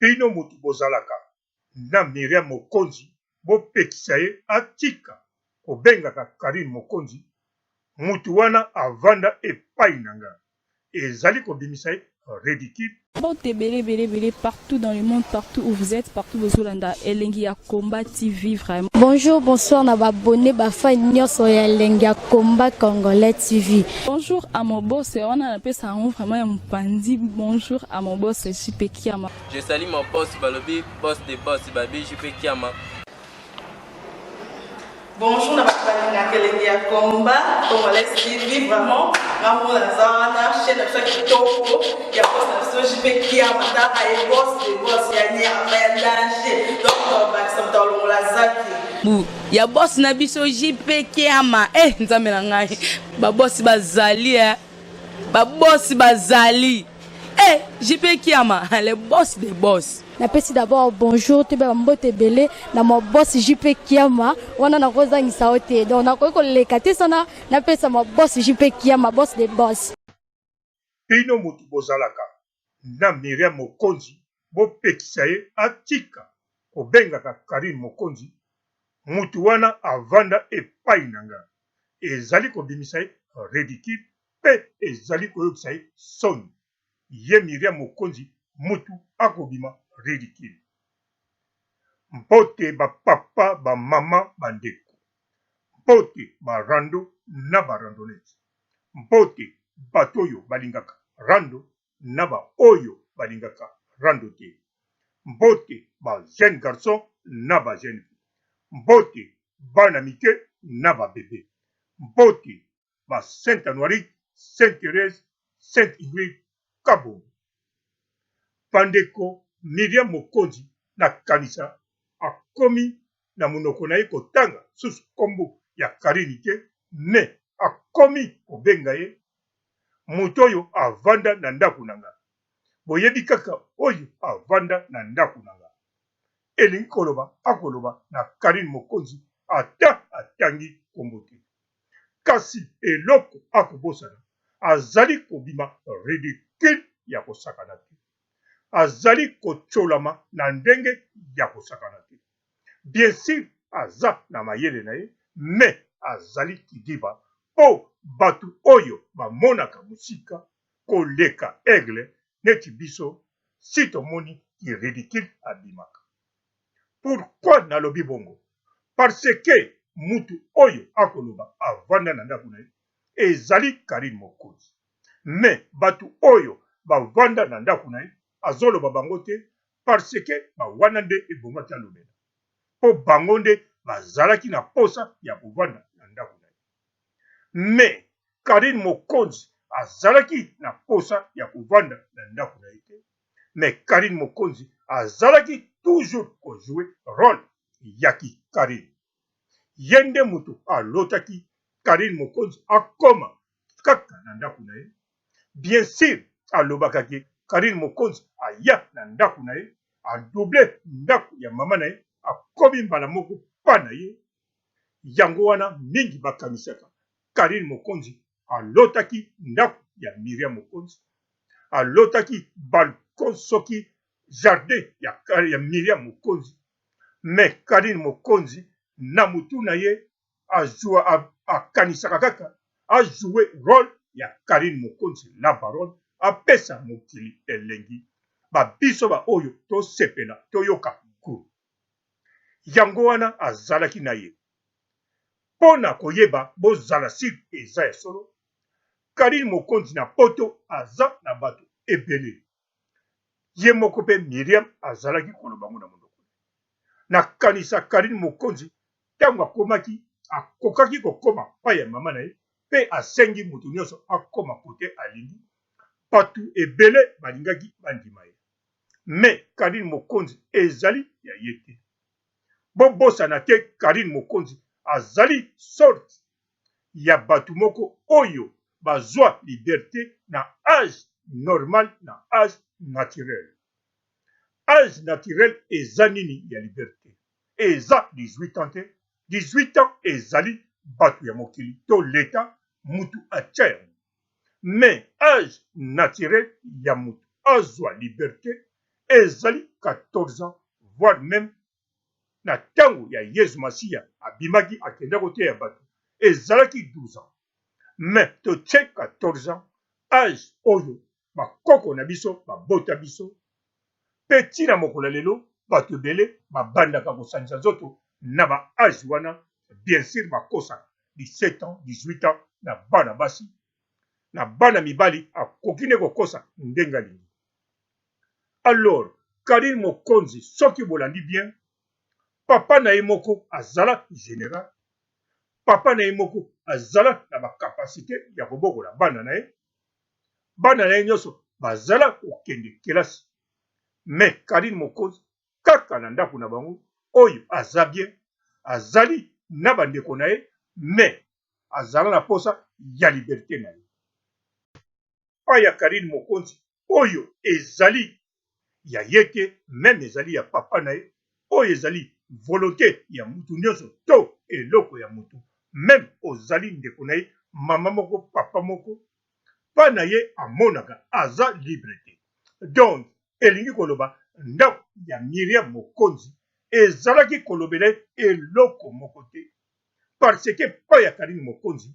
Bino mutu bozalaka na Miriam Mokonzi bopekisa ye atika kobengaka Carine Mokonzi mutu wana avanda epayi na nga ezali kobimisa ye ridicule. Mbote ebele ebele ebele partout dans le monde partout où vous êtes partout bozolanda elengi ya combat TV vraiment. Bonjour bonsoir na ba abonne ba fan nyonso ya elengi ya combat congolais TV. Bonjour à mon boss wana napesa yango vraiment ya mopanzi bonjour à mon boss JP Kiama. Je salue mon boss balobi boss de boss babi JP Kiama. Bonjour na bato balingaka elengi ya combat congolais TV vraiment nga moko naza wana chaîne na biso ya kitoko ya boss na biso JP Kiama taka ye boss de boss ya nyama ya danger donc bakisa moto alongola zaki bu ya boss na biso JP Kiama eh nzambe na ngai ba boss bazali eh ba boss bazali eh JP Kiama le boss de boss. Napesi d'abord bonjour toyeba ba mbote ebele na ma boss JP Kiama wana nakozangisa yo te donc nakoki koleka te sana napesa ma boss JP Kiama boss de boss. Bino mutu bozalaka na Miriam Mokonzi bopekisa ye atika kobengaka Carine Mokonzi mutu wana avanda epayi na nga ezali kobimisa ye ridicule pe ezali koyokisa ye soni ye Miriam Mokonzi mutu akobima ridicule. Mbote ba papa ba maman ba ndeko mbote ba rando na ba randonnette mbote bato oyo balingaka rando na ba oyo balingaka rando te mbote ba jeune garçon na ba jeune fille mbote bana mike na ba bebe mbote ba Saint Anuarite, Saint Therèse, Saint Ingrid Kabongo. Bandeko Myriam Mokonzi nakanisa akomi na monoko na ye kotanga susu kombo ya Carine te mais akomi kobenga ye moto oyo avanda na ndako na nga. Boyebi kaka oyo avanda na ndako na nga. Elingi koloba akoloba na Carine Mokonzi ata atangi kombo te. Kasi eloko akobosana, azali kobima ridicule ya kosakana te. Azali kotiolama na ndenge ya kosakana te. Bien sur aza na mayele na ye mais azali kidiba po batu oyo bamonaka musika koleka aigle neti biso si tomoni ki ridicule abimaka. Pourquoi nalobi bongo? Parce que mutu oyo akoloba avanda na ndaku na ye ezali Carine Mokonzi. Mais batu oyo bavanda na ndaku na ye azoloba bango te parce que ba wana nde ebongaki alobela po bango nde bazalaki na posa ya kovanda na ndaku na ye. Mais Carine Mokonzi azalaki na posa ya kovanda na ndaku na ye te. Mais Carine Mokonzi azalaki toujours ko jouer role ya ki Carine. Ye nde mutu alotaki Carine Mokonzi akoma kaka na ndaku na ye. Bien sur alobaka ke Carine Mokonzi aya na ndaku na ye, a doubler ndaku ya mama na ye, akomi mbala moko pa na ye. Yango wana mingi bakanisaka Carine Mokonzi alotaki ndaku ya Miriam Mokonzi, alotaki balcon soki jardin ya, ya Miriam Mokonzi. Mais Carine Mokonzi na mutu na ye azua akanisaka kaka a jouer role ya Carine Mokonzi la baronne apesa mokili elengi ba biso ba oyo tosepela toyoka gout. Yango wana azalaki na ye pona koyeba bozala sur eza ya solo Carine Mokonzi na poto aza na batu ebele ye moko pe Miriam azalaki koloba ngo na monoko na kanisa Carine Mokonzi tango akomaki akokaki kokoma pa ya mama na ye pe asengi mutu nionso akoma kote alingi batu ebele balingaki bandima ye mais Carine Mokonzi ezali ya ye te Bobosana te Carine Mokonzi azali sorte ya batu moko oyo bazua liberte na age normal na age naturel. Age naturel eza nini ya liberte? Eza 18 ans te, 18 ans ezali batu ya mokili to l'etat mutu atia yango. Mais age naturel ya mutu azua liberte. Ezali 14 ans voire meme na tango ya Yezu Masiya abimaki akenda koteya bato ezalaki 12 ans. Mais totie 14 ans age oyo bakoko na biso babota biso pe ti na mokolo ya lelo bato ebele babandaka kosangisa nzoto na ba age wana bien sur bakosaka 17 ans 18 ans na bana basi na bana mibali akoki nde kokosa ndenge alingi. Alors Carine Mokonzi soki bolandi bien papa na ye moko azala general, papa na ye moko azala na ba capacite ya kobokola bana na ye, bana na ye nyonso bazala kokende kelasi mais Carine Mokonzi kaka na ndako na bango oyo aza bien azali na bandeko na ye mais azala na posa ya liberte na ye. Pa ya Carine Mokonzi oyo ezali ya ye te meme ezali ya papa na ye oyo ezali volonte ya mutu nionso to eloko ya mutu meme ozali ndeko na ye mama moko papa moko pa na ye amonaka aza libre te donc elingi koloba ndaku ya Miriam Mokonzi ezalaki kolobela ye eloko moko te parce que pa ya Carine Mokonzi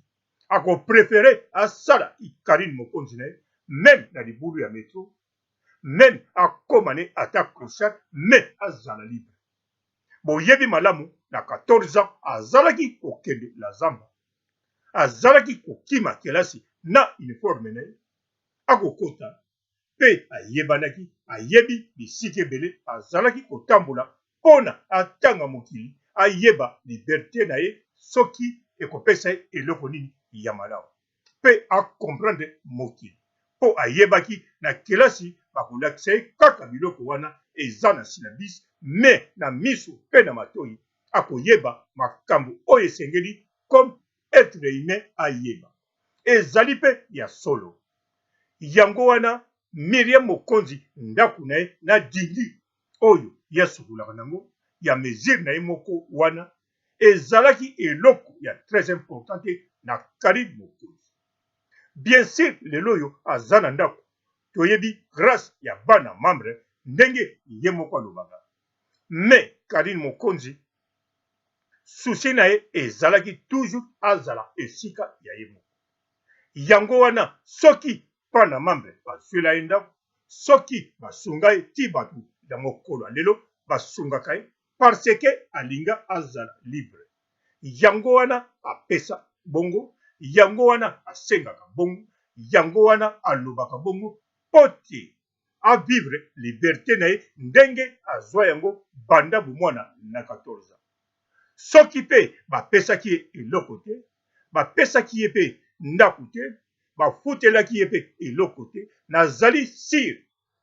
ako prefere asala ki Carine Mokonzi na ye meme na libulu ya metro meme akoma ne ata clochard mais azala libre. Boyebi malamu na 14 ans azalaki kokende la zamba, azalaki kokima kelasi na uniforme na ye akokota mpe ayebanaki, ayebi bisika ebele azalaki kotambola pona atanga mokili ayeba liberte na ye soki ekopesa ye eloko nini ya malamu pe a comprendre mokili po ayebaki na kelasi bakolakisa ye kaka biloko wana eza na syllabus mais na misu pe na matoyi akoyeba makambu oyo esengeli comme etre humain ayeba. Ezali pe ya solo. Yango wana Miriam Mokonzi ndaku na ye na dingi oyo ye asukolaka nango ya mesure na ye moko wana ezalaki eloko ya très important te na Carine Mokonzi. Bien sur lelo oyo aza na ndaku toyebi grace ya bana membre ndenge ye moko alobaka mais Carine Mokonzi souci na ye ezalaki toujours azala esika ya ye moko. Yango wana soki bana membre bazuela ye ndaku soki basunga ye ti batu ya mokolo ya lelo basungaka ye parce que alinga azala libre yango wana apesa bongo yango wana asengaka bongo yango wana alobaka bongo po te a vivre liberte na ye ndenge azua yango banda bomwana na 14 ans soki pe bapesaki ye eloko te bapesaki ye pe ndaku te Bafutelaki ye pe eloko te. Nazali sur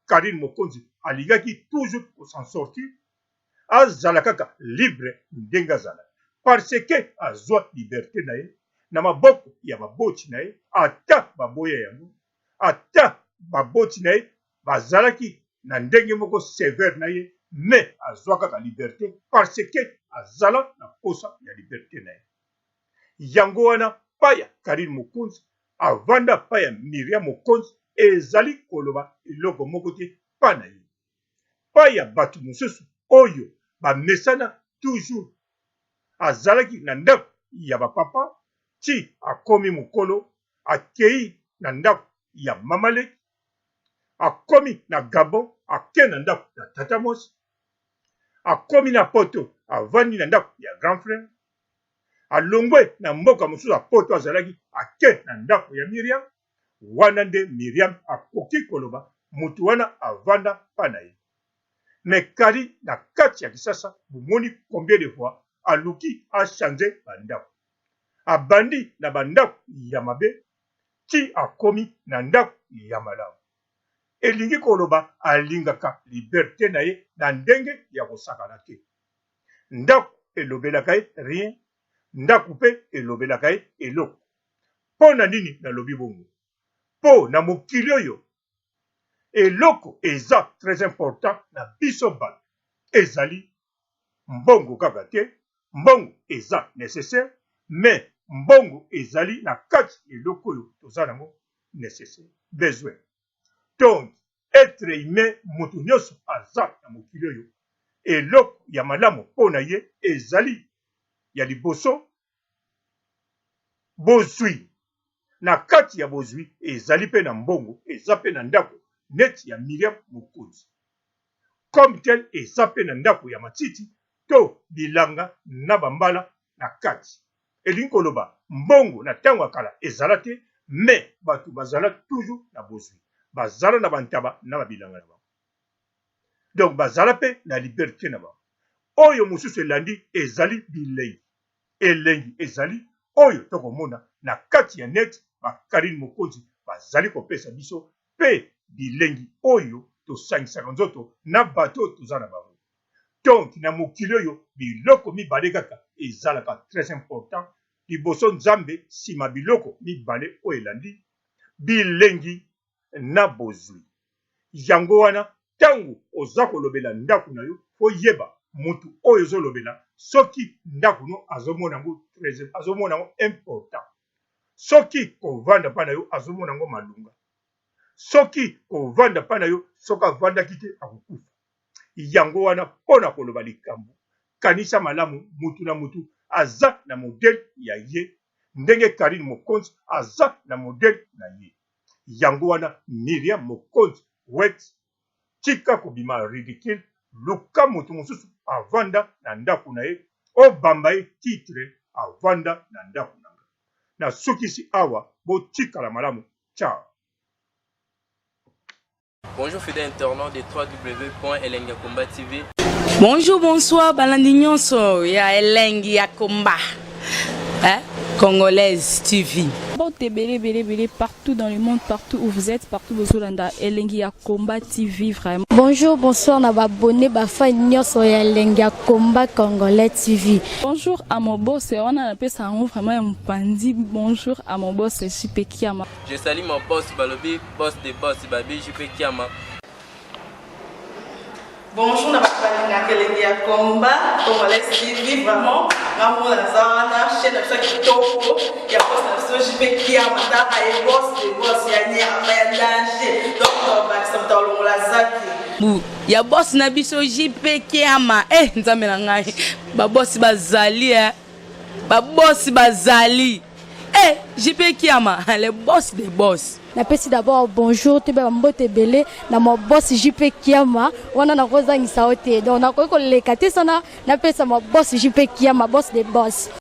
Carine Mokonzi alingaki toujours ko s'en sortir, azala kaka libre ndenge azalaka parce que azua liberte na ye na maboko ya baboti na ye ata baboya yango, ata baboti na ye bazalaki na ndenge moko severe na ye mais azua kaka liberte parce que azala na posa ya liberte na ye. Yango wana paya Carine Mokonzi avanda paya Miriam Mokonzi ezali koloba eloko moko te pa na ye. Paya batu mosusu oyo bamesana toujours azalaki na ndaku ya ba papa ti akomi mukolo akeyi na ndaku ya mama leki akomi na Gabon ake na ndaku ya tata mwasi akomi na poto avandi na ndaku ya grand frère Alongwe na mboka mosusu ya poto azalaki, ake na ndako ya Miriam. Wana nde Miriam akoki koloba mutu wana avanda pa na ye. Mais Carine na kati ya kisasa bomoni combien de fois aluki a changer ba ndaku. Abandi na ba ndaku ya mabe ti akomi na ndaku ya malamu. Elingi koloba alingaka liberte na ye na ndenge ya kosakana te. Ndaku elobelaka ye rien, ndaku pe elobelaka ye eloko. Po na nini nalobi bongo? Po na mokili oyo eloko eza très important na biso batu ezali mbongo kaka te, mbongo eza necessaire mais mbongo ezali na kati ya eloko oyo toza nango necessaire, besoin. Donc. Etre humain, moto nyonso aza na mokili oyo, eloko ya malamu mpo na ye ezali ya liboso bozwi. Na kati ya bozwi ezali mpe na mbongo, eza mpe na ndako neti ya Miriam Mokonzi. Comme tel eza mpe na ndako ya matiti to bilanga na ba mbala na kati. Elingi koloba mbongo na tango ya kala ezala te mais batu bazala toujours na bozwi. Bazala na ba ntaba na ba bilanga na bango. Donc bazala mpe na liberte na bango. Oyo mosusu elandi ezali bilengi. Elengi ezali oyo tokomona na kati ya net ba Carine Mokonzi bazali kopesa biso mpe bilengi oyo tosangisaka nzoto na bato oyo toza na bango. Donc na mokili oyo biloko mibale kaka ezalaka très important, liboso Nzambe sima biloko mibale oyo elandi, bilengi na bozwi. Yango wana tango oza kolobela ndaku na yo faut yeba mutu oyo ozo lobela soki ndaku no azo mona yango très azo mona yango important, soki kovanda pa na yo azo mona yango malonga, soki kovanda pa na yo soki avandaki te akokufa. Yango wana mpo na koloba likambo, kanisa malamu mutu na mutu aza na modèle ya ye ndenge Carine Mokonzi aza na modèle na ye. Yango wana Miriam Mokonzi wet tika kobima ridicule luka mutu mosusu avanda na ndaku na ye obamba ye titre avanda na ndaku na nga. Nasukisi awa botikala malamu ciao. Bonjour fidèle internaute de www.elengiyakomba TV. Bonjour, bonsoir, balandi nyonso ya Elengi ya Komba. Hein? Congolaise TV. Mbote ebele ebele ebele partout dans le monde, partout où vous êtes, partout bozolanda Elengi ya Combat TV vraiment. Bonjour, bonsoir na ba abonnés ba fans nyonso ya Elengi ya Combat Congolais TV. Bonjour à mon boss, wana napesa yango vraiment ya mopanzi. Bonjour à mon boss JP Kiama. Je salue mon boss balobi boss de boss babi JP Kiama. Bonjour na bato balingaka elengi ya combat congolais TV vraiment nga moko naza wana chaîne na biso ya kitoko ya boss na biso JP Kiama taka ye boss de boss ya nyama ya danger donc tobakisa moto alongola zaki bu ya boss na biso JP Kiama eh nzambe na ngai ba boss bazali eh ba boss bazali Eh, JP Kiama, le boss des boss. Napesi d'abord bonjour toyeba ba mbote ebele na ma boss JP Kiama wana nakozangisa yo te donc nakoki koleka te sana napesa ma boss JP Kiama boss des boss.